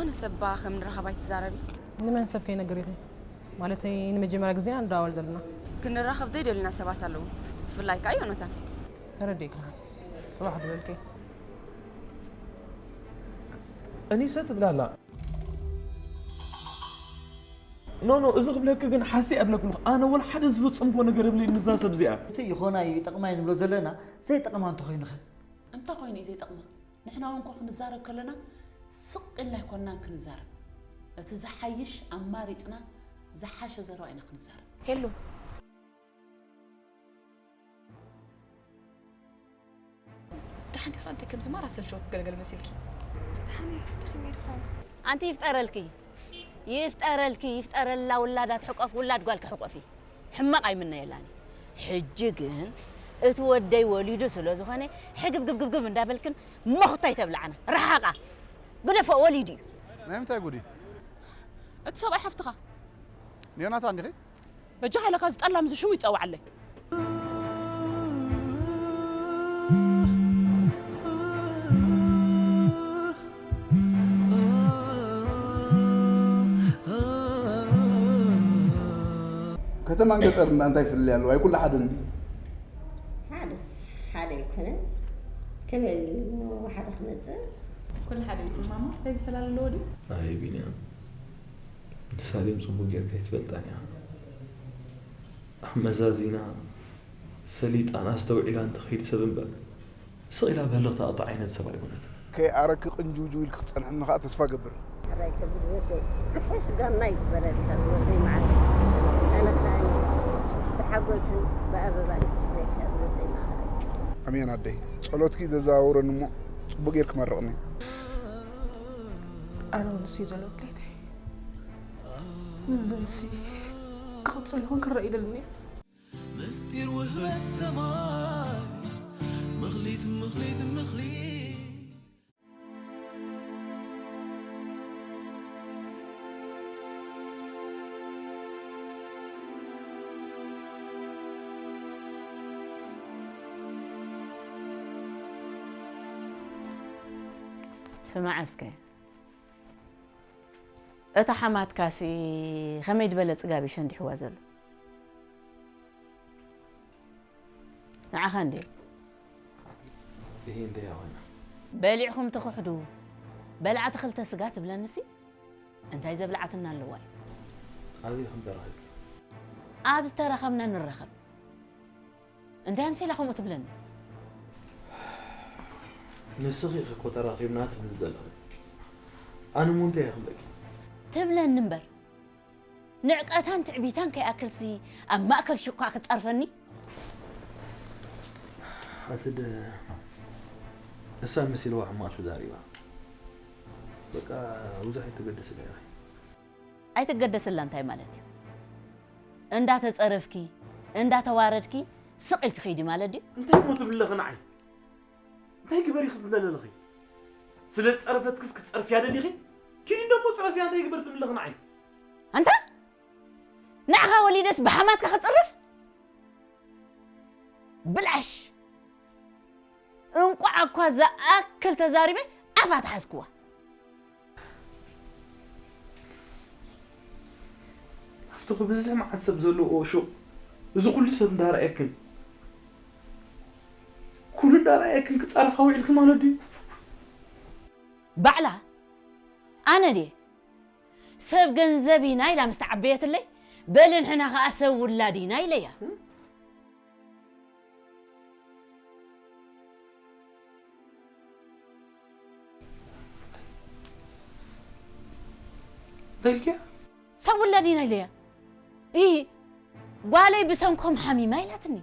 ንሰባ ከም ንራኸብ ኣይትዛረቢ። ንመን ሰብ ከይነግር ኢኺ? ማለተይ ንመጀመርያ ግዜ ኢና ንደዋወል ዘለና። ክንራኸብ ዘይደልና ሰባት ኣለዉ፣ ብፍላይ ከኣ ዮናታን። ተረዲእካ። ጽባሕ ድበልኪ። ጠኒሰ ትብላላ። ኖ ኖ፣ እዚ ክብለኪ ግን ሓሲ ኣብለክልኹ። ኣነ ወላ ሓደ ዝፍጽምኮ ነገር የብለይ ምዛ ሰብ እዚኣ። እቲ ይኾና እዩ ይጠቕማ እዩ ንብሎ ዘለና ዘይጠቕማ እንተኾይኑ ኸ? እንተኾይኑ እዩ ዘይጠቕማ። ንሕና እውን እኮ ክንዛረብ ከለና ስቕ ኢልና ኣይኮንናን ክንዛረብ። እቲ ዝሓይሽ ኣማሪፅና ዝሓሸ ዘረባ ኢና ክንዛረብ። ሄሉ። ደሓን ዲኻ? እንታይ ከምዚ ማራ ሰልቸወኪ ገለገለ መሲልኪ? ደሓን እየ፣ ደኺመ እየ ድኾን። ኣንቲ ይፍጠረልኪ ይፍጠረልኪ ይፍጠረላ ውላዳ ትሕቆፍ ውላድ ጓልኪ ሕቆፊ ሕማቕ ኣይምነየላን ሕጂ ግን እቲ ወደይ ወሊዱ ስለ ዝኾነ ሕግብግብግብግብ እንዳበልክን መኹታይ ተብልዓና ረሓቓ ግደፎ ወሊዱ እዩ ናይ ምንታይ ጉድ እዩ እቲ ሰብኣይ ሓፍትኻ ንዮናታን ዲኺ በጃ ሃይለካ ዝጠላም እዚ ሽሙ ይፀዋዓለይ ከተማን ገጠርን እንታይ ፍልልይ ኣለዎ? ኣይኩሉ ሓደ እንዲ። ሓደስ ሓደ ኣይኮነን። ከመይ ኢሉ እሞ ሓደ ክመጽእ? ኩሉ ሓደ እዩ ትማማ እንታይ ዝፈላለ ኣለዎ ድዩ? ኣይ ቢንያም ንሳሌም ጽቡቅ ጌርካ ኣይትፈልጣን ኢኻ። ኣመዛዚና ፈሊጣን ኣስተውዒላን ትኸይድ ሰብ እምበር ስቕ ኢላ በልኽ ትኣቱ ዓይነት ሰብ ኣይኮነትን። ከይኣረኪ ቅንጅውጅው ኢልኪ ክትጸንሕኒ ከኣ ተስፋ እገብር። ሕራይ ከብል ወደይ ርሑስ ጋማ ይግበረልካ ወደይ መዓረይ ኣነ ከኣ ብሓጎስን ብኣበባን ይጽበየካ ወደይ መዓረይ። ኣሜን ኣደይ ጸሎትኪ ዘዘዋውረኒ እሞ ጽቡቅ ጌርኪ መርቕኒ። ኣነ እውን ንሱ እዩ ዘሎ ድሌተይ። ምስ ዘምሲ ክቕጽል ይኾን ክረአ ይደልኒ። ምስጢር ውህበት ሰማይ ምኽሊት ምኽሊት ምኽሊት ስማዕ እስከ እታ ሓማትካሲ ኸመይ ዝበለ ጽጋብ እዩ ሸንዲሕዋ ዘሎ ንዓኻ እንዴ ይሄ እንደ ያሆነ በሊዕኹም ትኽሕዱ በልዓቲ ክልተ ስጋ ትብለንሲ እንታይ ዘብልዓትና ኣለዋ እዩ ኣበይ ከም ተረኺብኪ ኣብ ዝተረኸብና ንረኸብ እንታይ ኣምሲላ ከምኡ ትብለኒ ንስኺ ኢኺ እኮ ተራኺብና ትብሊ ዘለኺ ኣነ እሞ እንታይ እየ ክብለኪ ትብለኒ እምበር ንዕቀታን ትዕቢታን ከይኣክልሲ ኣብ ማእከል ሽኳ ክጸርፈኒ ኣትደ እሳ መሲልዋ ሕማቕ ተዛሪባ በቃ ብዙሕ ኣይተገደስላ ኢኺ ኣይትገደስላ እንታይ ማለት እዩ እንዳተጸረፍኪ እንዳተዋረድኪ ስቕ ኢልኪ ኺዲ ማለት ድዩ እንታይ እሞ ትብሊ ኣለኺ ንዓይ እንታይ ግበሪ ክትብለኒ ኣለኺ ስለ ዝጸረፈትክስ ክትጸርፍያ ደሊኺ ኪዲ እንደሞ ጸረፍያ እንታይ ግበሪ ትብሊ ኣለኺ ንዓይ ኣንታ ንዓኻ ወሊደስ ብሓማትካ ክጽርፍ ብላሽ እንቋዕ እኳ ዝኣክል ተዛሪበ ኣፋ ተሓዝክዋ ኣብቲ ክብዝሕ መዓት ሰብ ዘለዎ ሹቕ እዚ ኩሉ ሰብ እንዳረኣየክን ኩሉ እንዳረኣየክን ክጻረፋ ውዒልኪ ማለት ድዩ ባዕላ ኣነ ድየ ሰብ ገንዘብ ኢና ኢላ ምስ ተዓበየትለይ በሊ ንሕና ኸኣ ሰብ ውላድ ኢና ኢለያ እንታይ ኢልክያ? ሳብ ውላድ ኢና ኢለያ። ኢ ጓለይ ብሰንኮም ሓሚማ ኢላትኒ።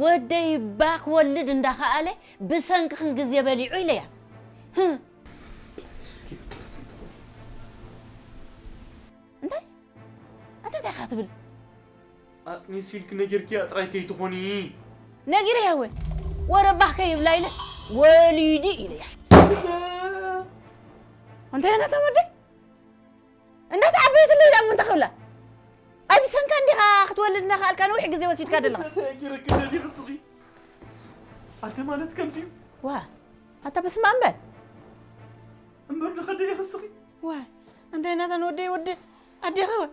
ወደይ እባ ክወልድ እንዳኸኣለ ብሰንክኽን ግዜ በሊዑ ኢለያ። ህም። እንታይ? ኣንተ እንታይ ኢኻ ትብል? ኣጥኒስ ኢልኪ ነጊርክያ ጥራይ ከይትኾኒ። ነጊረያ እወ ወረ ባህ ከይብላ ኢለስ ወሊዱ ኢለያ። እንታይ ናታ ወደይ? እንዳተዓበየትለይ ደኣ ምን ተኽብላ? ኣይ ብሰንካ እንዲኻ ክትወልድ እናኸኣልካ ነዊሕ ግዜ ወሲድካ ደለኻ። እንታይ ገይረኪ ነዲኺ ስኺ? ኣደ ማለት ከምዚ እዩ። ዋ ኣታ በስመ ኣብ በል። እምበር ዶ ከደይ ይኽስኺ? ዋይ እንታይ ናታን ወደይ ወዲ ኣዴኺ ወ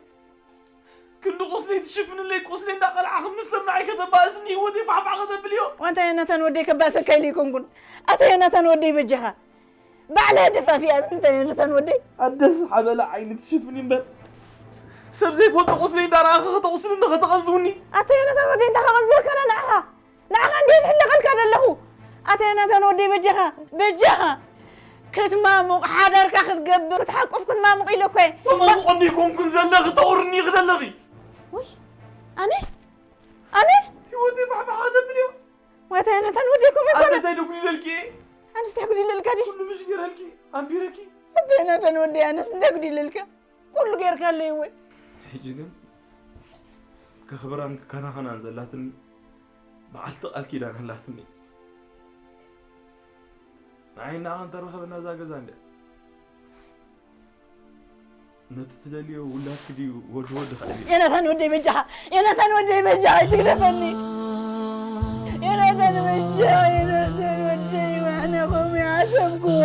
ክንዲ ቁስለይ ትሽፍንለይ ቁስለይ እንዳቐልዓኺ ምስ ሰማዒ ከተባእስኒ ህይወተይ ፋሕፋሕ ከተብልዮ። ዋንታ ዮናታን ወደይ ከባእሰካ ኢለ ይኮንኩን ኣታ ዮናታን ወደይ በጃኻ ባዕላ ደፋፊያ እንተ ዮናታን ወደይ ኣደስ ሓበላ ዓይኒ ትሽፍኒ እምበር ሰብ ዘይፈልጦ ቁስለይ እንዳረኣኺ ከተቑስልኒ ከተቐዝውኒ ኣታ ዮናታን ወደይ እንታይ ከቐዝወካ ንዓኻ ንዓኻ እንዴ ዝሕለቐልካ ዘለኹ ኣታ ዮናታን ወደይ በጃኻ በጃኻ ክትማሙቕ ሓዳርካ ክትገብር ክትሓቁፍ ክትማሙቕ ኢለ እኮ እየ። ተማሙቕ እንዲ ኮንኩን ዘለኺ ተቑርኒ ኢኺ ዘለኺ። ውይ ኣነ ኣነ ህይወተይ ፋሕፋሕ ከተብልዮ። ዋይ ኣታ ዮናታን ወደይ ከምኡ ኣይኮነ። ኣንተ እንታይ ደጉዲለልኪ እየ? ኣነስ እንታይ ጉዲለልካ ድየ? ኩሉ ምሽ ገይረልኪ ኣንቢረኪ። ኣታ ዮናታን ወደይ ኣነስ እንታይ ጉዲለልካ? ኩሉ ጌርካለይ እወ። ሕጂ ግን ከኽብራን ክከናኸናን ዘላትኒ በዓልቲ ቃል ኪዳን ኣላትኒ። ንዓይና ክንተራኸበና እዛ ገዛ እንድያ። ነቲ ትደልዮ ውላድኪ ድዩ ወዲ ወዲ ከዕብዮ? ዮናታን ወደይ በጃኻ ዮናታን ወደይ በጃኻ ኣይትግደፈኒ። ዮናታን በጃኻ ዮናታን ወደይ ዋዕነ ከምኡ ይሓሰብኩዎ።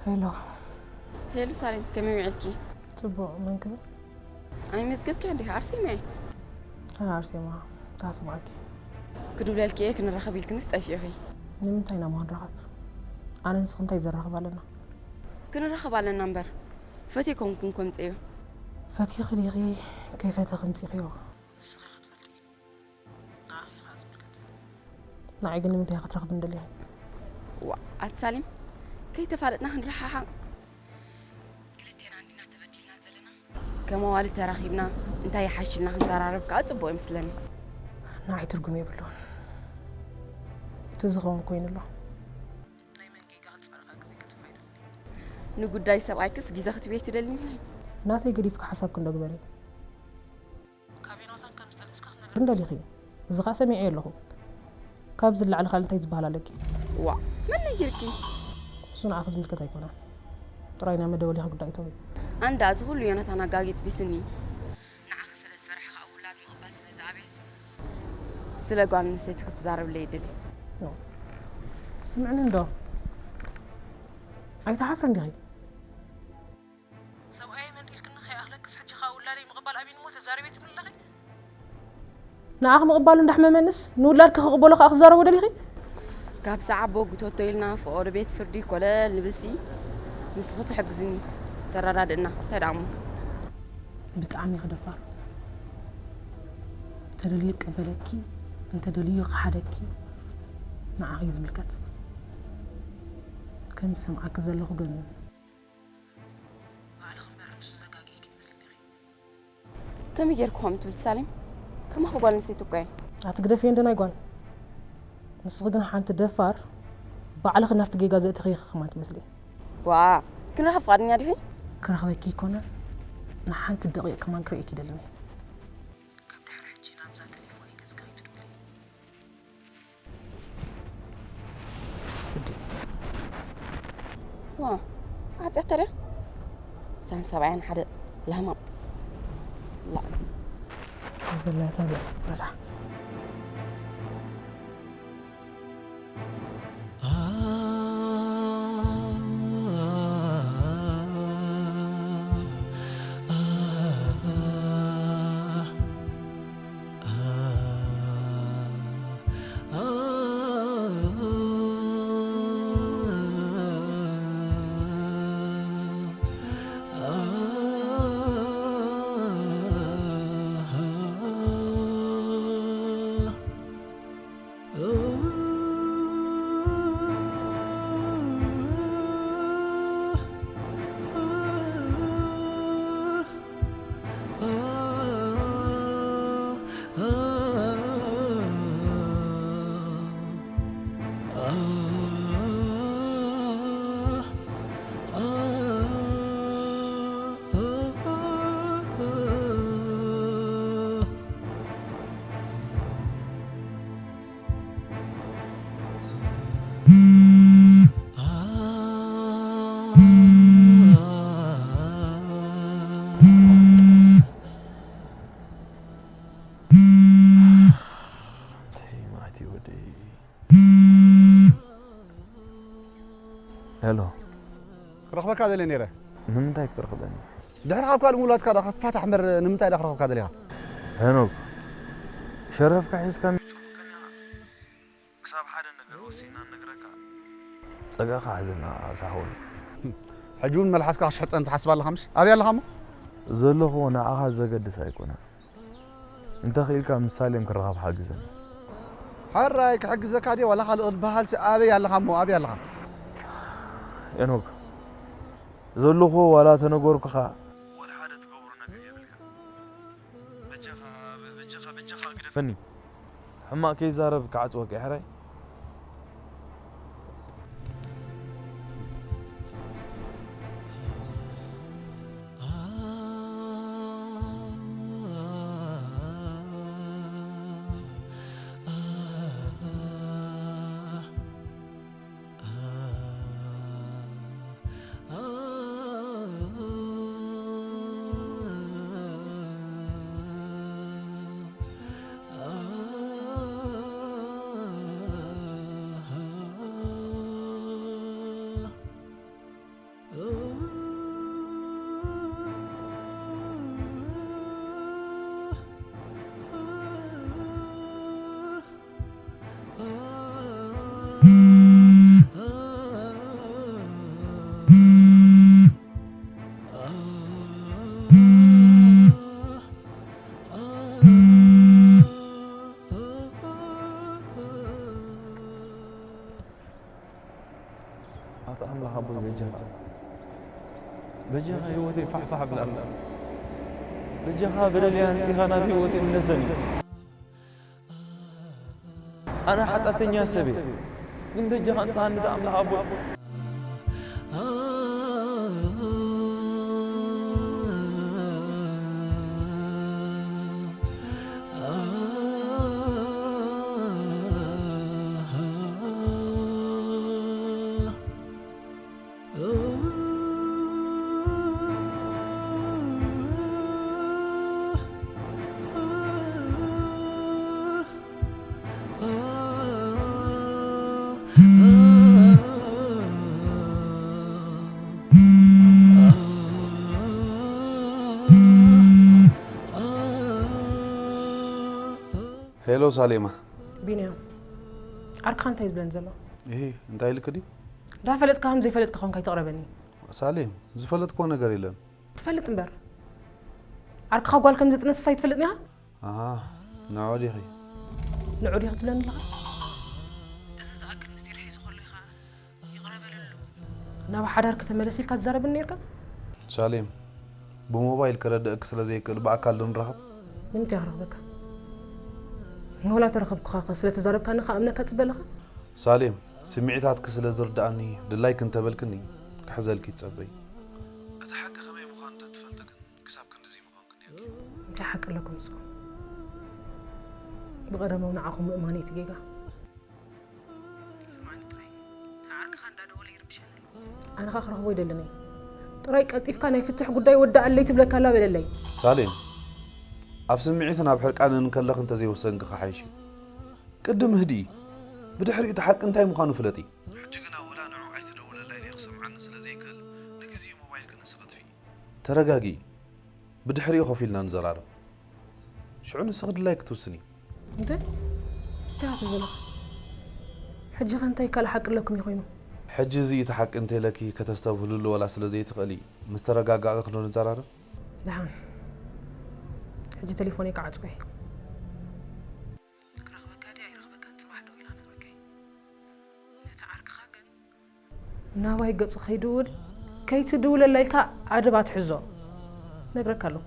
ሄሎ ሄሉ ሳሌም ከመይ ውዒልኪ? ጽቡቕ መን ክብል? ኣይመዝገብክያን ዲኺ ኣርሴማ እየ። ኣርሴማ እንታይ ስምዓኪ? ክድውለልኪ እየ ክንራኸብ ኢልክንስ ጠፊእኺ። ንምንታይ ኢና እሞ ክንራኸብ? ኣነ ንስኺ እንታይ ዘራኽብ ኣለና? ክንራኸብ ኣለና እምበር ፈትየ ኮንኩን ከምፅእዮ። ፈቲኺ ዲኺ ከይፈተኺ ምፂኽዮ? ንስኺ ኢኺ ትፈልጢ። ንዓኺ ኢኻ ዝምልከት። ንዓይ ግን ንምንታይ ኢኻ ክትረኽብኒ ደሊኺ? ዋእ ኣቲ ሳሌም ከይተፋለጥና ክንረሓሓቕ ክልቴና እንዲና ተበዲልና ዘለና። ከም ኣዋልድ ተራኺብና እንታይ ይሓይሽልና ክንዘራረብ ከዓ ፅቡቕ ይመስለኒ። ንዓይ ትርጉም የብሉን። እቲ ዝኸውን ኮይኑ ኣሎ። ናይ መን ጌጋ ክፃረኻ ግዜ ከጥፍእ ኣይደልን እየ። ንጉዳይ ሰብኣይክስ ግዜ ክትህብዮ ኣይትደልይን ኢኺ። ናተይ ገዲፍኪ ሓሳብኪ እንዶ ግበሪ። ካብ ዮናታን ከም ዝጠነስካ ክትነግርኒ ደሊኺ። እዚ ኸኣ ሰሚዐዮ ኣለኹ። ካብዚ ንላዕሊ ካልእ እንታይ ዝበሃል ኣለኪ? ዋእ መን ነጊርኪ? ንሱ ንዓኺ ዝምልከት ኣይኮነን። ጥራይ ናብ መደወሊኺ ጉዳይ እተዊ። ኣንዳ እዚ ኹሉ ዮናታን ኣጋጊጥቢስኒ ንዓኺ ስለ ዝፈርሐ ኸኣ ውላድ ምቕባል ስለ ዝኣበየስ ስለ ጓል ኣንስተይቲ ክትዛረብለይ ይደሊ። ስምዕኒ እንዶ ኣይትሓፍርን ዲኺ? ሰብኣየይ መንጢልክኒ ከይኣኽለክስ ሕጂ ኸኣ ውላደይ ምቕባል ኣቢኒ እሞ ተዛሪበ ትብሊ ኣለኺ? ንዓኺ ምቕባሉ እንዳሕመመንስ ንውላድኪ ክቕበሎ ከኣ ክዛረቦ ደሊኺ? ካብ ሰዓቦ ጉተቶ ኢልና ፍቖዶ ቤት ፍርዲ ኮለል ንብልሲ ንስኺ ትሕግዝኒ ተረዳድእና እንታይ ደኣ እሞ። ብጣዕሚ ኢኺ ደፋር። ተደልዩ ይቀበለኪ እንተደልዩ ይኸሓደኪ ንዓኺ እዩ ዝምልከት። ከም ዝሰምዓኪ ዘለኹ ግን ባዕልኺ እምበር ንሱ ዘጋግየኪ ትመስልኒ ኢኺ። ከመይ ጌርኪ ከምኡ ትብሊ ሳሌም? ከማኺ ጓል ኣንስተይቲ እኮ እየ። ኣቲ ግደፍዮ እንዶ ናይ ጓል። ንስኺ ግን ሓንቲ ደፋር ባዕልኺ ናብቲ ጌጋ ዘእተኺ ኢኺ ከማን ትመስሊ። ዋእ! ክንራኸብ ፍቓደኛ ዲኺ? ክረኽበኪ ኣይኮነን ንሓንቲ ደቒቕ ከማን ክርእየኪ ኣይደልን እየ። ካብ ድሕሪ ሕጂ ናብዛ ተሌፎነይ ገጽኪ ከይትድውሊ። ዋ ዓፀት ተደ ሳን ሰብኣያን ሓደ ላማ ፅላእ ዘላታ ዘረሳ ሄሎ። ክረኽበካ ደልየ ነይረ። ንምንታይ ክትረኽበኒ? ድሕሪ ካብ ካልእ ምውላድካ ዳ ክትፋታሕ እምበር ንምንታይ ዳ ክረኽበካ ደሊኻ? ሄኖክ፣ ሸረፍካ ሒዝካ ምሽ ጽቡቅ ከኒኻ። ክሳብ ሓደ ነገር ወሲና ነግረካ። ጸጋኻ ሓዘና ሳሕወይ። ሕጂ እውን መልሓስካ ክሽሕጠን ትሓስብ ኣለኻ ምሽ? ኣብይ ኣለኻ እሞ? ዘለኹዎ ንዓኻ ዘገድስ ኣይኮነን። እንተኽኢልካ ምስ ሳሌም ክረኻብ ሓግዘኒ። ሕራይ ክሕግዘካ ድየ ዋላ ካልእ ዝበሃልሲ ኣበይ ኣለኻ እሞ? ኣብይ ኣለኻ? ሄኖክ፣ ዘለኹዎ ዋላ ተነገርኩኻ ወላ ሓደ ትገብሮ ነገር የብልካ። በጃኻ፣ በጃኻ፣ በጃኻ ግደፈኒ። ሕማቕ ከይዛረብ ክዓጽወካ እየ ሕራይ። ኣታ ኣምላኽ ኣቦይ በጃኻ፣ በጃኻ ህይወተይ ፋሕፋሕ ኣብላ። በጃኻ በደለይ ኣንጺኻ ናብ ህይወተይ ምለሰኒ። ኣነ ሓጢኣተኛ ሰብ እየ፣ ግን በጃኻ ኣንጽሃኒ ደኣ ኣምላኽ ኣቦይ። ሄሎ ሳሌማ። ቢንያም፣ ዓርክኻ እንታይ እዩ ዝብለኒ ዘሎ? እሂ፣ እንታይ ኢልክ ድዩ? እንዳፈለጥካ ከም ዘይፈለጥካ ኮንካ ኣይትቕረበኒ። ሳሌም፣ ዝፈለጥክዎ ነገር የለን። ትፈልጥ እምበር። ዓርክኻ ጓል ከም ዘጥነሰስ ኣይትፈልጥን ኢኻ? ኣሃ፣ ንዑ ዲኺ? ንዑ ዲኺ ትብለኒ ኣለኻ? እዚ ዝኣክል ምስጢር ሒዙ ከሎ ኢኻ ይቕረ በለሉ። ናብ ሓዳር ከተመለስ ኢልካ ትዛረብን ነርካ? ሳሌም፣ ብሞባይል ከረድእክ ስለ ዘይክእል ብኣካል ዶ ንራኸብ? ንምንታይ ክረኽበካ? ንወላ ተረኸብኩኻ ከ ስለ ተዛረብካኒ ከ ኣምነካ ጽበ ኣለኻ? ሳሌም፣ ስምዒታትኪ ስለ ዝርድኣኒ ድላይኪ እንተበልክኒ ክሕዘልኪ ይጸበይ። እቲ ሓቂ ከመይ ምዃኑ እንተትፈልጢ ግን ክሳብ ክንድዚ ምዃንኪ ነይርኪ። እንታይ ሓቂ ኣለኩም ንስኹም? ብቐደም ኣብ ንዓኹም ምእማነይ እቲ ጌጋ። ስምዓኒ ጥራይ፣ እቲ ዓርክኻ እንዳደወለ ይርብሸኒ ኣሎ። ኣነ ኸኣ ክረኽቦ ይደልን እየ። ጥራይ ቀልጢፍካ ናይ ፍትሕ ጉዳይ ወዳኣለይ ትብለካ ኣላ በለለይ። ሳሌም፣ ኣብ ስምዒትን ኣብ ሕርቃንን ከለኺ እንተዘይወሰንኪ ክሓይሽ እዩ። ቅድም ህድኢ፣ ብድሕሪኡ እቲ ሓቂ እንታይ ምዃኑ ፍለጢ። ሕጂ ግና ወላ ንዑ ኣይትደውለላይ ኢለ ክሰምዓኒ ስለ ዘይክእል ንግዜኡ ሞባይልኪ ንስኺ ኣጥፍኢ። ተረጋግኢ። ብድሕሪኡ ኮፍ ኢልና ንዘራረብ። ሽዑ ንስኺ ድላይኪ ትውስኒ። እንታይ? እንታይ ትብል ዘለኻ? ሕጂ ኸ እንታይ ካልእ ሓቂ ኣለኩም እዩ ኮይኑ? ሕጂ እዚ እቲ ሓቂ እንተኢለኪ ከተስተብህልሉ ወላ ስለ ዘይትኽእሊ፣ ምስ ተረጋጋእኪ ዶ ንዘራረብ? ደሓን። ሕጂ ቴሌፎነይ ክዓጽዎ እየ። ክረኽበካ ድየ ኣይረኽበካን ጽባሕ ደው ኢለ ክነግረካ እየ። ነቲ ዓርክኻ ግን ናባይ ገጹ ከይድውል፣ ከይትድውለላ ኢልካ ኣደብ ኣትሕዞ። ነግረካ ኣለኹ።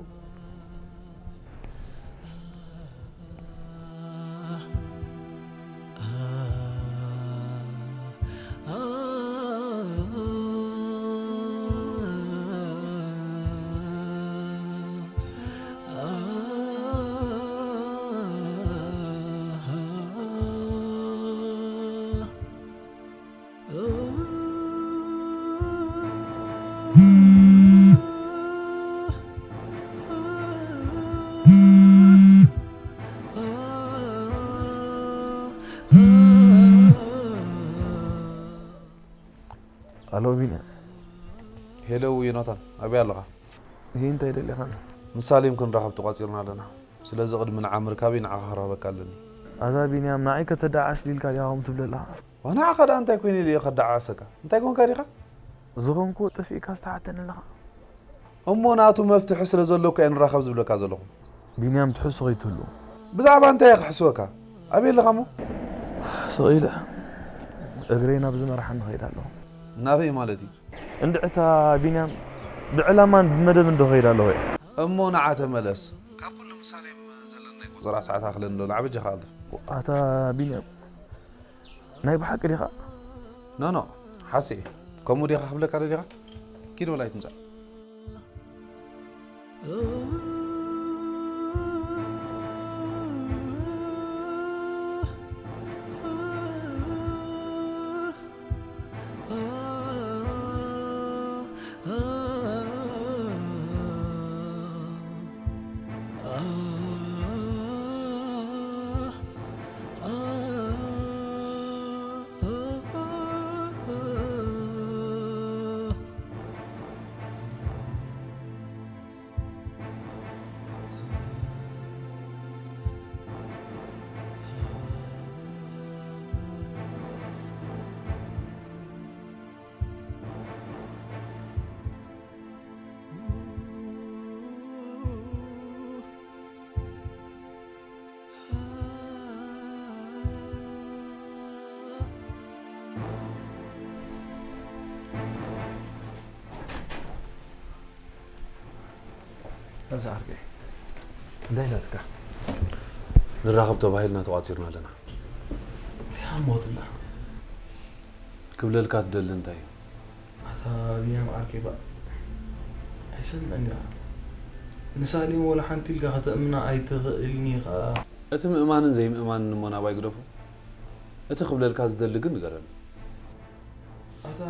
ኣሎ ቢንያም። ሄሎ ዮናታን፣ ኣበይ ኣለኻ? ይህ እንታይ ደሊኻ? ምስ ሳሌም ክንራኸብ ተቋጺርና ኣለና። ስለዚ ቅድሚ ንዓ ምርካበይ ንዓኻ ክረኽበካ ኣለኒ። ኣታ ቢንያም፣ ንዓይ ከተደዓስ ኢልካ ዲኻ ከምኡ ትብለላ? ዋና ንዓኻ ደኣ እንታይ ኮይነ ኢለ እየ ከደዓዕሰካ? እንታይ ኮንካ ዲኻ? ዝኾንኩዎ ጠፊእካ ዝተሓተኒ ኣለኻ። እሞ ናቱ መፍትሒ ስለ ዘሎ እኮ እየ ንራኸብ ዝብለካ ዘለኹ። ቢንያም ትሕሱ ከይትህሉ። ብዛዕባ እንታይ እየ ክሕስወካ? ኣበይ ኣለኻ እሞ? ስቕ ኢለ እግረይ ናብ ዝመርሓኒ እኸይድ ኣለኹ። ናበይ ማለት እዩ? እንድዕታ ቢንያም ብዕላማን ብመደብን ዶ እኸይድ ኣለኹ እየ? እሞ ንዓ ተመለስ። ካብ ኩሉ ምሳሌ ዘለናይ ቆጸራ ሰዓት ኣኽለኒ ዶ ንዓ በጃኻ ቀልጥፍ። ኣታ ቢንያም ናይ ብሓቂ ዲኻ? ኖ ኖ ሓሲ እየ። ከምኡ ዲኻ ክብለካ ደሊኻ? ኪድ ወላ ኣይትምጻእ። ኣብዚ ዓርከይ እንታይ ኢላትካ? ንራኸብ ተባሂልና ተቋጺርና ኣለና። እንታይ ሃሞትላ? ክብለልካ ትደሊ እንታይ እዩ? ኣታ ቢንያም ዓርከይ ባእ ኣይሰምዕን ዲኻ? ንሳሌም ወላ ሓንቲ ኢልካ ከተእምና ኣይትኽእልን ኢኻ። እቲ ምእማንን ዘይምእማንን እሞ ናባይ ግደፎ። እቲ ክብለልካ ዝደሊ ግን ንገረኒ። ኣታ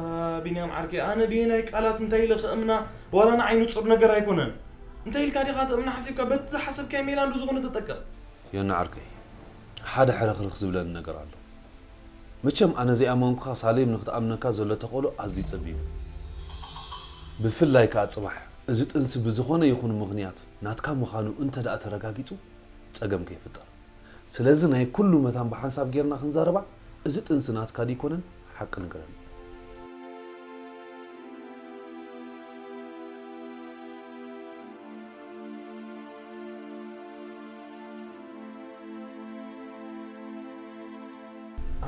ቢንያም ዓርከይ ኣነ ብየናይ ቃላት እንታይ ኢለ ክእምና ዋላ ንዓይ ንጹር ነገር ኣይኮነን። እንታይ ኢልካ ዲኻ ተእምና ሓሲብካ በቲ ዝሓሰብካዮ ሜላ እንዶ ዝኾነ ተጠቀም። ዮና ዓርከይ ሓደ ሕርኽርኽ ዝብለኒ ነገር ኣሎ። መቸም ኣነ ዘይኣመንኩኻ ሳሌም ንክትኣምነካ ዘሎ ተኽእሎ ኣዝዩ ጸቢብ እዩ። ብፍላይ ከኣ ጽባሕ እዚ ጥንሲ ብዝኾነ ይኹን ምኽንያት ናትካ ምዃኑ እንተ ደኣ ተረጋጊጹ ጸገም ከይፍጠር። ስለዚ ናይ ኩሉ መታን ብሓንሳብ ጌርና ክንዛረባ፣ እዚ ጥንሲ ናትካ ድይኮነን ሓቂ ንገረኒ።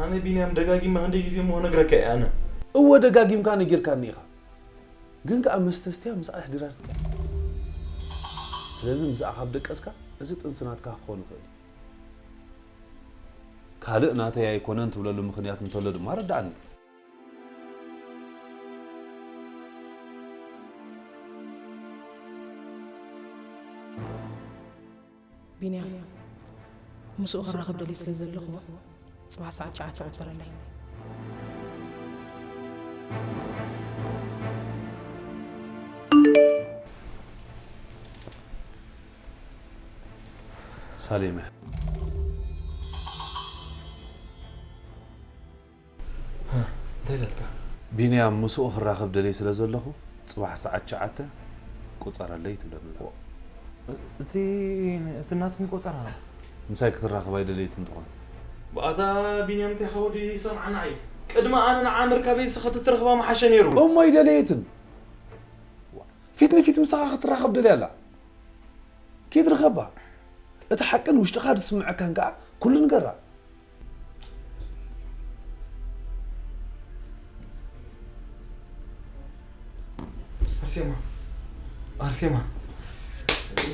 ኣነ ቢንያም ደጋጊመ ክንደይ ግዜ እሞ ነግረካ እየ ኣነ። እወ ደጋጊምካ ነጊርካኒ ኢኻ፣ ግን ከኣ መስተስትያ ምስኣ ኣሕዲራትካ እያ። ስለዚ ምስኣ ካብ ደቀስካ እዚ ጥንሲ ናትካ ክኸውን ይኽእል እዩ። ካልእ ናተይ ኣይኮነን ትብለሉ ምኽንያት እንተሎ ድማ ኣረድኣኒ። ቢንያም ምስኡ ክራኸብ ደልየ ስለ ዘለኹ ጽባሕ ሰዓት ትሽዓተ ቁጸረለይ። ሳሌመ እንታይ ኢላትካ? ቢንያም ምስኡ ክራኸብ ደልየ ስለ ዘለኹ ጽባሕ ሰዓት ትሽዓተ ቁጸረለይ ትብለኒ ኣለኻ። እቲ እቲ ናትኩም ቆጸራ ነው። ምሳይ ክትራኸብ ኣይደለየትን ትኾን። ብኣታ ቢንያም እንታይ ሓወዲ ይሰምዓና እዩ። ቅድሚ ኣነ ንዓ ምርካበይ ንስኻ ተትረኽባ ምሓሸ ነይሩ። እሞ ኣይደለየትን። ፊት ንፊት ምሳኻ ክትራኸብ ደልያ ኣላ። ኪድ ርኸባ። እቲ ሓቅን ውሽጥኻ ዝስምዐካን ከኣ ኩሉ ንገራ። ኣርሴማ ኣርሴማ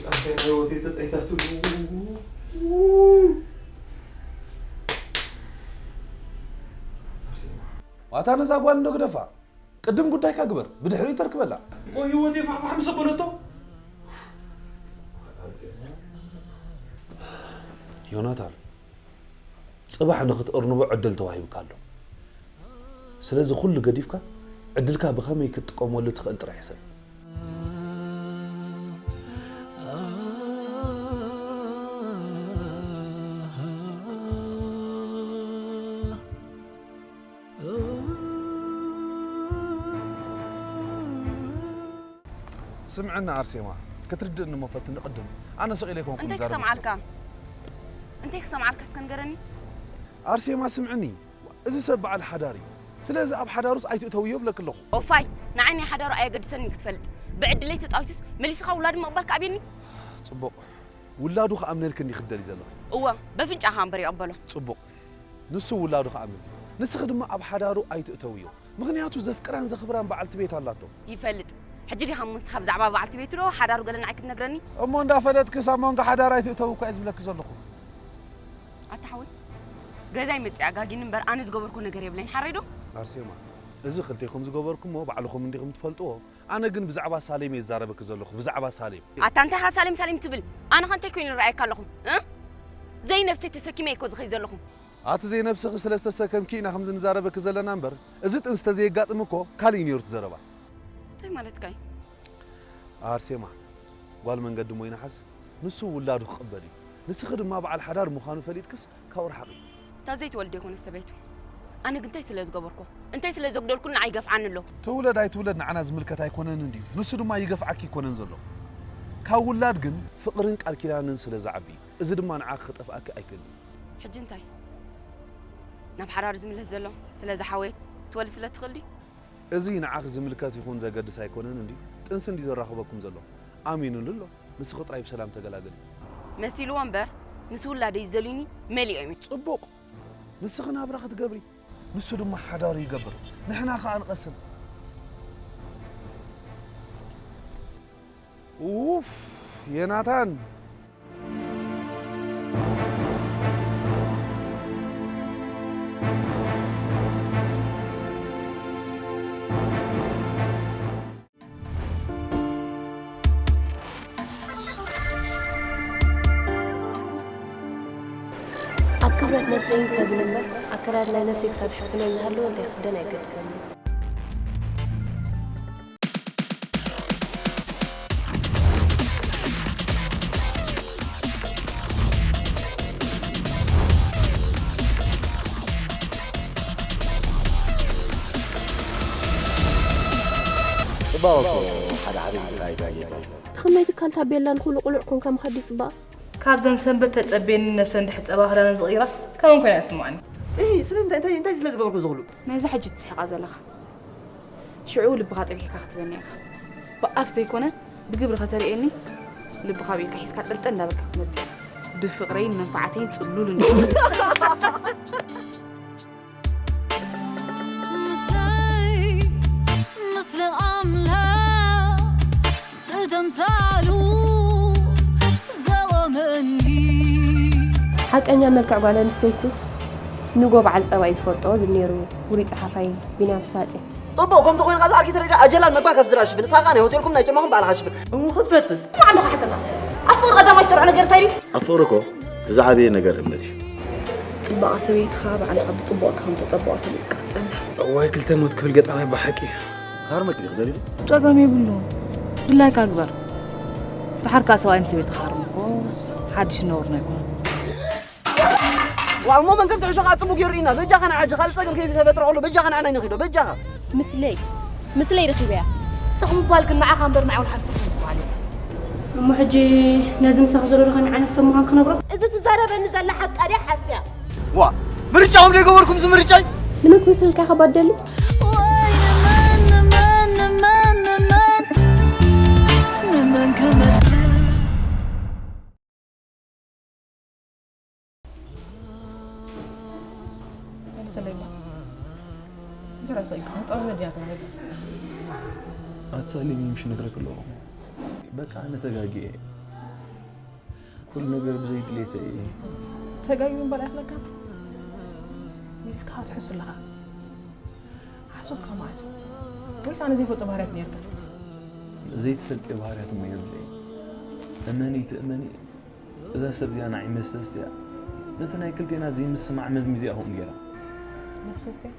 ኣርሴማ ህይወተይ ተጸይታትሉ። ኣርሴማ ዋታ ነዛ ጓል እንዶ ግደፋ። ቅድም ጉዳይካ ግበር፣ ብድሕሪኡ ተርክበላ። እሞ ህይወተይ ፋሕፋሕ ምስ ኣበለቶ። ዮናታን፣ ጽባሕ ንኽትእርንቦ ዕድል ተዋሂብካ ኣሎ። ስለዚ ኩሉ ገዲፍካ ዕድልካ ብኸመይ ክትጥቀመሉ ትኽእል ጥራሕ ሕሰብ። ስምዕኒ ኣርሴማ፣ ክትርድእኒ እሞ ፈትኒ ቅድም። ኣነ ስቕ ኢለ ኣይኮንኩን እንታይ ዝዛረብ ክሰምዓልካ? እንታይ ክሰምዓልካ እስከ ንገረኒ። ኣርሴማ ስምዕኒ፣ እዚ ሰብ በዓል ሓዳር እዩ። ስለዚ ኣብ ሓዳሩስ ኣይትእተውዮ እብለኪ ኣለኹ። ኦፋይ፣ ንዓይ ናይ ሓዳሩ ኣየገድሰኒ ክትፈልጥ። ብዕድለይ ተጻዊቱስ መሊስኻ ውላዱ ምቕባል ክኣብየኒ። ጽቡቕ፣ ውላዱ ክኣምነልኪ እንዲ ክትደሊ ዘለኹ። እወ፣ በፍንጫኻ እምበር ይቕበሎ። ጽቡቕ፣ ንሱ ውላዱ ክኣምን ድዩ? ንስኺ ድማ ኣብ ሓዳሩ ኣይትእተውዮ። ምኽንያቱ ዘፍቅራን ዘኽብራን በዓልቲ ቤት ኣላቶ። ይፈልጥ። ሕጂ ዲኻ እሞ ንስኻ ብዛዕባ በዓልቲ ቤቱ ዶ ሓዳሩ ገለ ንዓይ ክትነግረኒ? እሞ እንዳፈለጥክስ ኣብ መንጎ ሓዳር ኣይትእተዊ እኳ እየ ዝብለኪ ዘለኹ። ኣታ ሓወይ፣ ገዛይ መጺኣ ጋጊኒ እምበር ኣነ ዝገበርኩ ነገር የብለይን፣ ሓረይ ዶ? ኣርሴማ፣ እዚ ክልቴኹም ዝገበርኩሞ ባዕልኹም እንዲኹም ትፈልጥዎ። ኣነ ግን ብዛዕባ ሳሌም እየ ዝዛረበኪ ዘለኹ፣ ብዛዕባ ሳሌም። ኣታ እንታይ ኢኻ ሳሌም ሳሌም ትብል? ኣነ ኸ እንታይ ኮይነ ይረኣየካ ኣለኹ? እ? ዘይነብሰይ ተሰኪመ እየ እኮ ዝኸይድ ዘለኹ። ኣቲ ዘይነብስኺ ስለ ዝተሰከምኪ ኢና ከምዚ ንዛረበኪ ዘለና እምበር፣ እዚ ጥንሲ ተዘየጋጥም እኮ ካልእ እዩ ነይሩ እቲ ዘረባ። እንታይ ማለትካ እዩ? ኣርሴማ፣ ጓል መንገዲ ሞይናሓስ ንሱ ውላዱ ክቕበል እዩ። ንስኺ ድማ በዓል ሓዳር ምዃኑ ፈሊጥክስ ካብኡ ርሓቒ። እታ ዘይትወልድ ኣይኮነስ ሰበይቱ። ኣነ ግን እንታይ ስለ ዝገበርኩ፣ እንታይ ስለ ዘጉደልኩ ንዓይ ይገፍዓኒ ኣሎ። ትውለድ ኣይትውለድ ንዓና ዝምልከት ኣይኮነን እንድዩ። ንሱ ድማ ይገፍዓኪ ኣይኮነን ዘሎ። ካብ ውላድ ግን ፍቕርን ቃል ኪዳንን ስለ ዝዓቢ እዩ። እዚ ድማ ንዓኺ ክጠፍኣኪ ኣይክእልን እዩ። ሕጂ እንታይ? ናብ ሓዳር ዝምለስ ዘሎ ስለዚ ሓወየት ትወልድ ስለ ትኽእል ድዩ? እዚ ንዓኺ ዝምልከት ይኹን ዘገድስ ኣይኮነን እንድዩ። ጥንሲ እንድዩ ዘራኽበኩም ዘሎ። ኣሚኑሉ ኣሎ። ንስኺ ጥራይ ብሰላም ተገላገሊ። መሲልዎ እምበር ምስ ውላደይ ዝደልዩኒ መሊኦም እዮም። ጽቡቕ። ንስኺ ናብራ ክትገብሪ፣ ንሱ ድማ ሓዳሩ ይገብር። ንሕና ኸኣ ንቐስን። ኡፍ፣ ዮናታን። ኣብ ክብረት ነብሰይን ሰብን እምበር፣ ኣከዳድናይ ነብሰይ ክሳብ ዝሽፍኖ ዝሃለወ እንታይ ክኽደን ኣይገድሰንን። ጽባቐ እኮ ሓደ ሓደ ግዜ ጥራይ እዩ ጋጌጣ። እቲ ከመይ ትካል ታቤላ ንኹሉ ቅሉዕ ኮንካ ምኻድ ድዩ ጽባቐ? ካብዘን ሰንበት ተጸብየኒ ነብሰን እንድሕር ጸባ ክዳነን ዝቕይራ ከመን ኮይና እያ ትስምዓኒ። እሂ ስለምንታይ እንታይ እንታይ ስለ ዝገበርኩ እዚ ኩሉ? ናይዛ ሕጂ ትስሕቓ ዘለኻ ሽዑ ልብኻ ጸቢሕካ ክትበኒ ኢኻ። ብኣፍ ዘይኮነ ብግብሪ ከተርእየኒ ልብኻ ኣብ ኢድካ ሒዝካ ጠልጠል እንዳበልካ ክትመጽእ ኢኻ። ብፍቕረይን መንፍዓተይን ጽሉል እንድሕር ሓቀኛ መልክዕ ጓል ኣንስተይትስ ንጎ በዓል ጸባ እዩ ዝፈልጦ ዝብል ነይሩ ውሩይ ጸሓፋይ ቢንያም ፍስሃጽዮን። ጽቡቕ፣ ከምቲ ኮይኑ ቃዛ ዓርኪ ተረዳ ኣጀላን መግባን ካብ ስድራ ሽፍን፣ ንስኻ ኸኣ ናይ ሆቴልኩም ናይ ጨማኹም ባዕልኻ ሽፍን። እው ክትፈትን። ንባዕልኻ ሕተታ። ኣብ ፍቕሪ ቀዳማይ ዝሰርዖ ነገር እንታይ ድዩ? ኣብ ፍቕሪ እኮ እቲ ዝዓበየ ነገር እምነት እዩ። ጽባቐ ሰበይትኻ ባዕልኻ ብጽቡቕካ ከም ተጸበቐ ፈሊጥካ ክትጸንሕ። እዋይ ክልተ ሞት ክብል ገጣማይ ብሓቂ። ክሃርመኪ ድዩ ክደልዩ? ጸገም የብሉ። ድላይካ ግበር። ድሓር ከኣ ሰብኣይን ሰበይትን ክሃርሙ እኮ ሓድሽ ነውርና ኣይኮነን። ዋው እሞ መንከም ትሕሾ ከኣ ጽቡቅ ገይሩ ኢና በጃኻ ንዓጂ ካልእ ጸገም ከይተፈጥረ ከሎ በጃኻ ንዓና ይንኺዶ በጃኻ። ምስለይ ምስለይ ረኺበያ። ስቕ ምባል ግን ንዓኻ እምበር ንዓይ ወላ ሓንቲ ትኹን ማለት እዩ። እሞ ሕጂ ነዚ ምሳኺ ዘሎ ዶ ከመይ ዓይነት ሰብ ምዃን ክነግሮ? እዚ ትዛረበኒ ዘላ ሓቃ ድያ ሓስያ? ዋ ምርጫኹም ዘይገበርኩም እዚ ምርጫይ? ንመን ክመስል ኢልካ ኢኻ ባደሊ? ወይ ንመን ንመን ንመን ንመን ክመስል? መልሰለይ እባ። እንጀራ ሰኢልካ፣ ጠበበ ድያ ተባሂሉ? ኣትሳእልኝ ምሽ ነግረክ ኣለኹ። በቃ ኣነ ተጋግየ። ኩሉ ነገር ብዘይ ድሌተይ እዩ። ተጋግዩ እምበር ኣይኣኽለካን። መሊስካ ትሕሱ ኣለኻ። ሓሶት ካብ መዓስ እዩ? ወይስ ኣነ ዘይፈልጦ ባህርያት ነይርካ? ዘይትፈልጥዮ ባህርያት እሞ የብለይን። እመኒ ትእመኒ እዛ ሰብ እዚኣ ንዓይ መስተስትያ ነቲ ናይ ክልቴና ዘይምስማዕ መዝሚዚኣ ከምኡ ገይራ። መስተስትያ?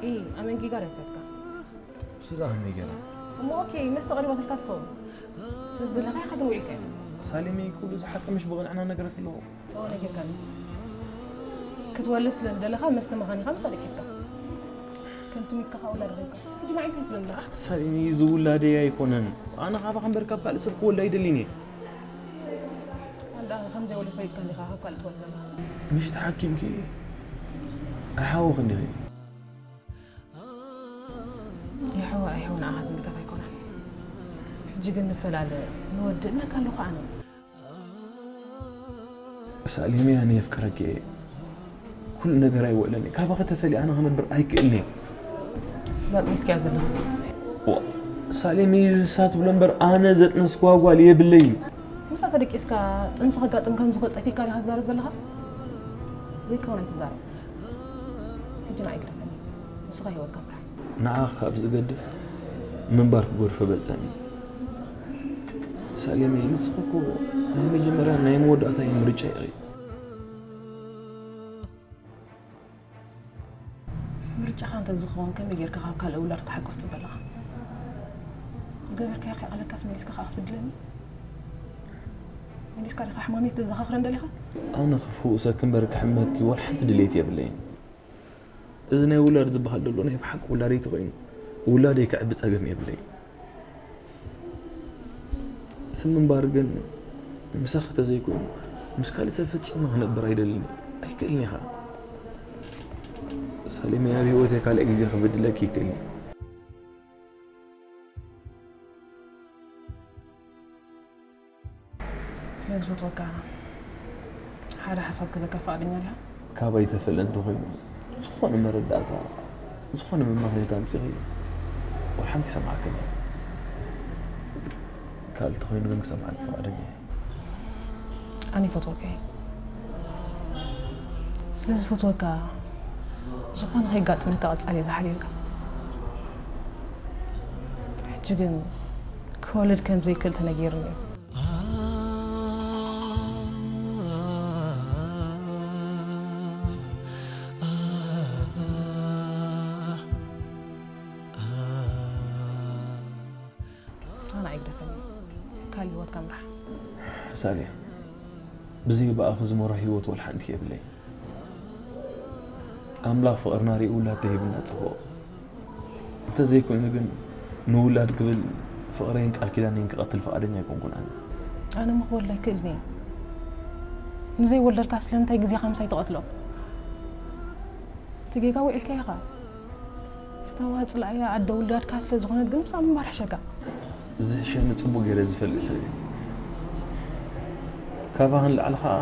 ኢ ኣመንጊጋ ድያ ዝታትካ? ስጋ ከመይ ገይራ? እሞ ኦኬ መስተ ቀሪባትልካ ትኸውን። ስለ ዝደለኻ ኢኻ ግን ውዒልካዮ። ሳሌመይ ኩሉ ዝሓቂ ምሽ ብቕንዕና ነግረኪ ኣለኹ። እወ ነጊርካኒ። ክትወልድ ስለ ዝደለኻ መስተ ምኻን ኢኻ ምስኣ ደቂስካ። ከም ትሚትካ ካብ ውላድ ረኺብካ። ሕጂ ንዓይ እንታይ ትብለኒ? ኣቲ ሳሌም፣ እዚ ውላደይ ኣይኮነን። ኣነ ካባኻ እምበር ካብ ካልእ ሰብ ክወልድ ኣይደልን እየ። ኣንዳ ከም ዘይወለድ ፈሊጥካ እንዲኻ ካብ ካልእ ትወልድ ዘለኻ። ምሽ ተሓኪምኪ ኣይሓወኽን ዲኺ? ይሕወ ኣይሕወ ንዓኻ ዝምልከት ኣይኮነን። ሕጂ ግን ንፈላለ፣ ንወድእ እብለካ ኣለኹ ኣነ። ሳሌመይ፣ ኣነ የፍቅረኪ እየ። ኩሉ ነገር ኣይውዕልን እዩ። ካባኺ ተፈልየ ኣነ ክነብር ኣይክእልን እየ። እዛ ጥኒስካያ ዘለኻ። ዋ፣ ሳሌመይ፣ እዚ ንሳ ትብሎ እምበር ኣነ ዘጥነስክዋ ጓል የብለይን። ምሳታ ደቂስካ ጥንሲ ከጋጥም ከም ዝኽእል ጠፊእካ ዲኻ ትዛረብ ዘለኻ? ዘይከውን ኣይትዛረብ። ሕጂ ንዓይ ግደፈኒ። ንስኻ ህይወትካ ምራሕ። ንዓኻ ካብ ዝገድፍ ምንባር ክገድፎ በልጸኒ። ሳሌመይ፣ ንስኺ እኮ ናይ መጀመርያን ናይ መወዳእታን ምርጫ ኢኺ። ምርጫኻ እንተዝኸውን ከመይ ጌርካ ካብ ካልእ ውላድ ክትሓቁፍ ትጽበ ኣለኻ? ዝገበርካዮ ከይኣኽለካስ መሊስካ ከኣ ክትብድለኒ? መሊስካ ዲኻ ሕማመይ ክተዘኻኽረኒ ደሊኻ? ኣነ ክፍውሰኪ እምበር ክሕመኪ ዋላ ሓንቲ ድሌት የብለይን። እዚ ናይ ውላድ ዝበሃል ዘሎ ናይ ብሓቂ ውላደይ ተኾይኑ፣ ውላደይ ከዕቢ ጸገም የብለይን። እቲ ምንባር ግን ምሳኺ ተዘይኮይኑ፣ ምስ ካልእ ሰብ ፈጺመ ክነብር ኣይደልን እየ። ኣይክእልን እየ ኸኣ። ሳሌመይ፣ ኣብ ህይወተይ ካልእ ግዜ ክብድለኪ ይክእል እየ። ስለ ዝፈትወካ ሓደ ሓሳብ ክህበካ ፍቓደኛ ዲኻ? ካባይ ተፈልየ እንተኾይኑ፣ ዝኾነ መረዳእታ፣ ዝኾነ መመኽነይታ ኣምጺኺ፣ ዋላ ሓንቲ ይሰምዓክን እየ። ካልእ እንተኾይኑ ግን ክሰምዓኪ ፍቓደኛ እየ። ኣነ ይፈትወካ እየ። ስለ ዝፈትወካ፣ ዝኾነ ከይጋጥመካ ቀጻሊ እየ ዝሓልየልካ። ሕጂ ግን ክወልድ ከም ዘይክእል ተነጊርኒ እዩ። ንስኻ ንዓይ ግደፈኒ፣ ካልእ ህይወትካ ምራሕ። ሳሌ፣ ብዘይ ብኣኺ ዝመሮ ህይወት ወላ ሓንቲ የብለይን። ኣምላኽ ፍቕርና ርእዩ ውላድ ተሂብና ጽቡቕ። እንተዘይኮይኑ ግን ንውላድ ክብል ፍቕረይን ቃል ኪዳነይን ክቐትል ፍቓደኛ ኣይኮንኩን ኣነ። ኣነ እሞ ክወልድ ኣይክእልን እየ። ንዘይወለድካ ስለምንታይ ግዜኻ ምሳይ ትቐትሎ? እቲ ጌጋ ውዒልካዮ ኢኻ። ፍተዋ ጽልኣያ ኣደ ውላድካ ስለ ዝኾነት ግን ምስኣ ምንባር ሕሸካ። ዝሕሸኒ ጽቡቕ ገይረ ዝፈልጥ ሰብ እየ። ካባኺ ንላዕሊ ኸኣ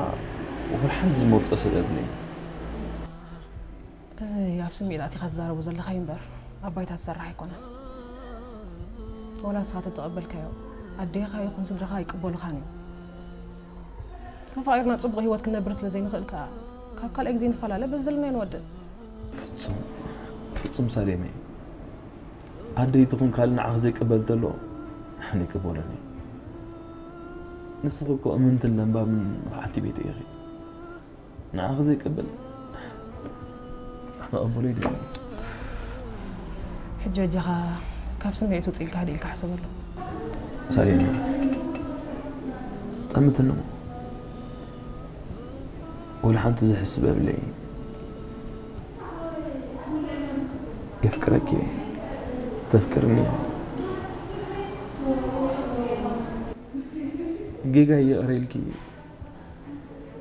ወላ ሓንቲ ዝመርጾ ሰብ የብለይን። እዚ ኣብ ስምዒት ኣቲኻ ትዛረቦ ዘለኻ እዩ እምበር ኣብ ባይታ ዝሰርሕ ኣይኮነን። ወላ ንስኻ ተተቐበልካዮ ኣዴኻ ይኹን ስድራኻ ኣይቅበሉኻን እዮም። ተፋቒርና ጽቡቕ ህይወት ክንነብር ስለ ዘይንኽእል ከኣ ካብ ካልኣይ ግዜ ንፈላለ በዚ ዘለናዮ ንወድእ። ፍጹም፣ ፍጹም ሳሌመይ። ኣደይ ትኹን ካልእ ንዓኺ ዘይቅበል ተሎ ኣነ ይቅበሎን እየ። ንስኺ እኮ እምንትን ለምባምን በዓልቲ ቤተይ ኢኺ። ንዓኺ ዘይቅበል ኣነ ክቕበሎ ኣይደልን። ሕጂ በጃኻ ካብ ስምዒት ውጽእ ኢልካ ህድእ ኢልካ ሕሰበሉ። ሳሌና፣ ጠምትኒ እሞ ወላ ሓንቲ ዝሕስብ የብለይን። የፍቅረኪ እየ። ተፍቅርኒ እየ። ጌጋ ይቕረ ኢልኪ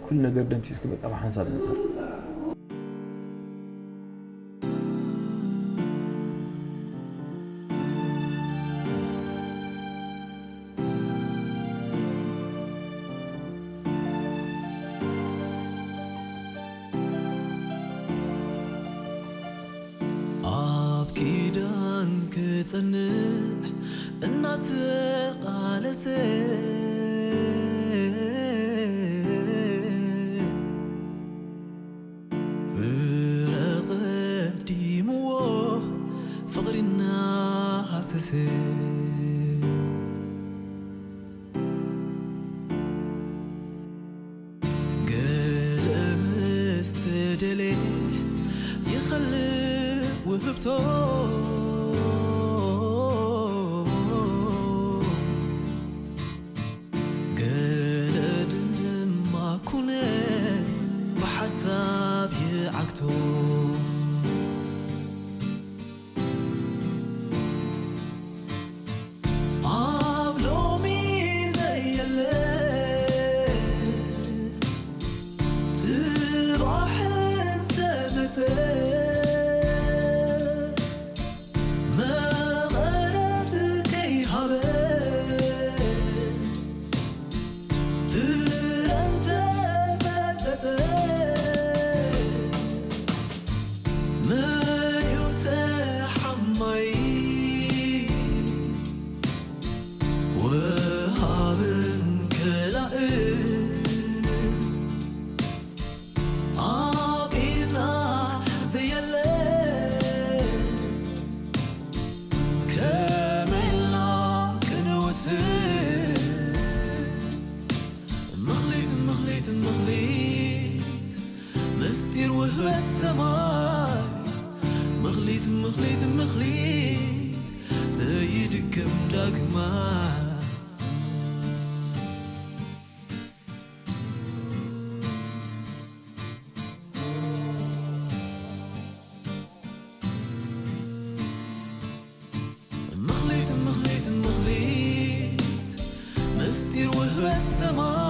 ኩሉ ነገር ደምሲስኪ በቃ ብሓንሳብ ንበር። ኣብ ኪዳን ክጸንዕ እናተቓለሰ፣ ፍረ ቀዲምዎ ፍቕሪ እናሃሰሰ፣ ገለ ምስ ተደልየ ይኸልእ ውህብቶ፣ ገለ ድማ ኩነት ብሓሳብ ይዓግቶ። ምኽሊት ምኽሊት ዘይድገም ዳግማ። ምኽሊት ምኽሊት ምኽሊት ምስጢር ውህበት ሰማይ።